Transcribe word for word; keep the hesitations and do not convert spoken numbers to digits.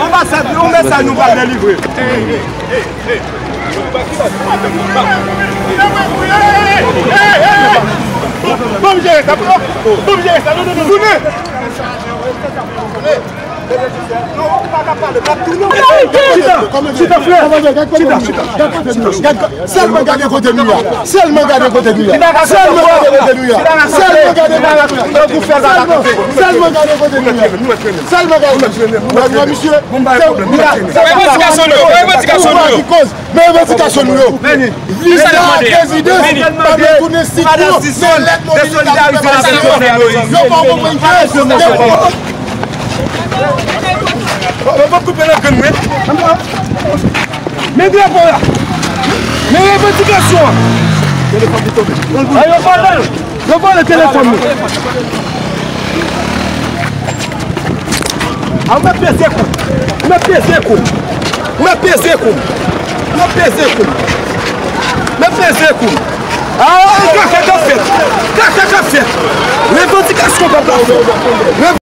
Anbasad, yon mesaj nou pral delivre. Ban m jere sa, ban m jere sa, non, non, non. Chita, chita, frè. Chita, chita, chita, chita. Sèlman gade kote nou ye a. Sèlman gade kote nou ye a. Sèlman gade kote nou ye a. Sèlman gade kote nou ye a. Sèlman, sèlman gade kote nou ye a. Sèlman gade. Wè, wè, misye. Revandikasyon nou yo. Revandikasyon nou yo. Men revandikasyon nou yo. Leta, prezidan, pa retounen sit yo. Men lèt nou vini. Yo pa konprann ke yo pa koupe nan grenn mwen. Men drapo a. Men revandikasyon an. Telefòn ki tonbe. Yo vòlè l. Yo vòlè telefòn nou. A, ou mèt peze kou. Ou mèt peze kou. Ou mèt peze kou. Ou mèt peze kou. Ou mèt peze kou. A, kaka k ap fèt. Kaka k ap fèt. Revandikasyon pèp la fè.